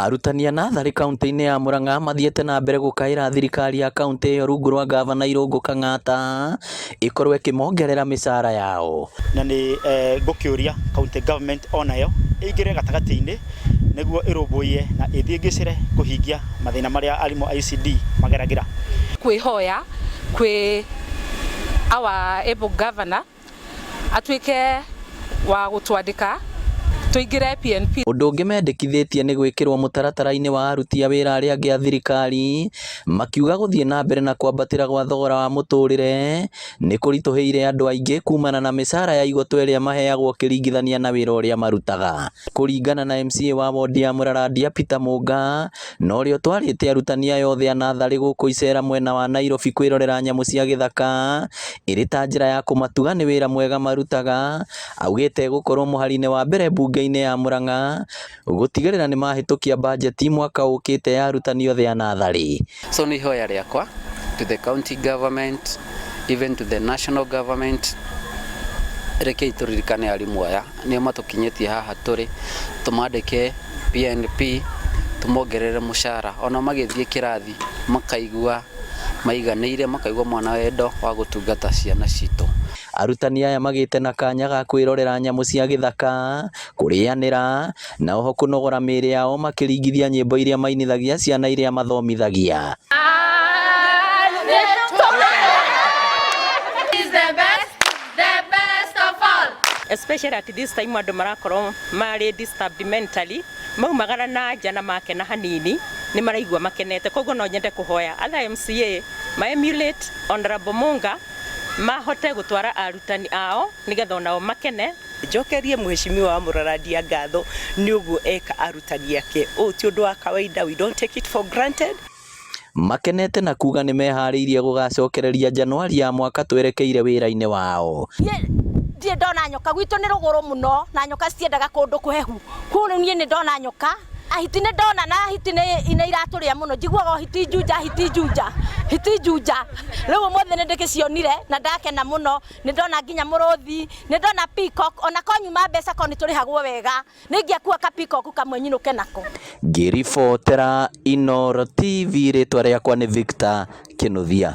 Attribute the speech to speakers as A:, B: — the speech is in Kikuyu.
A: Arutani a natharĩ kauntĩ-inĩ ya Murang'a mathiĩte na mbere gũkaĩra thirikari ya kauntĩ ĩyo rungu rwa ngavana Irũngũ Kang'ata ĩkorwo ĩkĩmongerera mĩcara yao.
B: Na nĩ ngũkĩũria county government onayo ĩingĩre gatagatĩ-inĩ nĩguo ĩrũmbũiye na ĩthiĩ kũhingia mathĩna marĩa arimũ a ECD mageragĩra.
C: Kwĩhoya kwĩ our able governor atuĩke wa gũtwandĩka tũingĩre PNP.
A: Ũndũ ũngĩ mendekithĩtie nĩ gwĩkĩrwo mũtaratara-inĩ wa aruti a wĩra arĩa angĩ a thirikari, makiuga gũthiĩ na mbere na kwambatĩra gwa thogora wa mũtũrĩre nĩ kũritũhĩire andũ aingĩ kumana na mĩcara ya igotwo ĩrĩa maheagwo ũkĩringithania na wĩra ũrĩa marutaga. Kũringana na MCA wa wondi ya Mũrarandia Peter Mũnga, na ũrĩa ũtwarĩte arutani aya othe a natharĩ gũkũ icera mwena wa Nairobi kwĩrorera nyamũ cia gĩthaka ĩrĩ ta njĩra ya kũmatuga nĩ wĩra mwega marutaga, augĩte gũkorwo mũhari-inĩ wa mbere mbunge-inĩ ya Murang'a gũtigĩrĩra nĩ mahĩtũkia bajeti mwaka ũkĩte ya arutani othe a natharĩ.
D: So nĩ ihoya rĩakwa to the county government, even to the national government, rekei tũririkane arimũ aya nĩo matũkinyĩtie haha tũrĩ, tũmandĩke PNP, tũmongerere mũcara, ona magĩthiĩ kĩrathi makaigua maiganĩire, makaigua mwana wendo wa gũtungata ciana citũ.
A: Arutani aya magĩte na kanya ga kwĩrorera nyamũ cia gĩthaka, kũrĩanĩra na oho kũnogora mĩĩrĩ yao makĩringithia nyĩmbo iria mainithagia ciana iria mathomithagia.
E: Especially at this time andũ marakorwo marĩ disturbed mentally, maumagara na nja na makena hanini nĩ maraigua makenete. Koguo no nyende kũhoya other MCA ma emulate Honorable Munga, mahote gũtwara arutani ao nĩgetha onao makene.
F: Njokerie mheshimiwa wa Mũrarandia ngatho nĩ ũguo eka arutani ake. Ũũ ti ũndũ wa kawaida, we don't take it for granted.
A: Makenete na kuga nĩ meharĩirie gũgacokereria Januari ya mwaka twerekeire wĩra-inĩ wao.
G: Ndirĩ ndona nyoka. Gwitũ nĩ rũgũrũ mũno na nyoka citiendaga kũndũ kũhehu. Kũu rĩu niĩ nĩ ndona nyoka, hiti nĩ ndona, na hiti nĩ iratũrĩa mũno. Njiguaga o hiti njunja, hiti njunja, hiti njunja. Rĩu ũmũthĩ nĩ ndĩkĩcionire na ndakena mũno. Nĩ ndona nginya mũrũthi, nĩ ndona peacock. Ona ko nyuma mbeca, ko nĩ tũrĩhagwo wega, nĩ ingĩakua ka peacock kamwe nyinũke nako.
A: Ngĩribotera Inooro TV, rĩtwa rĩakwa nĩ Victor Kĩnuthia.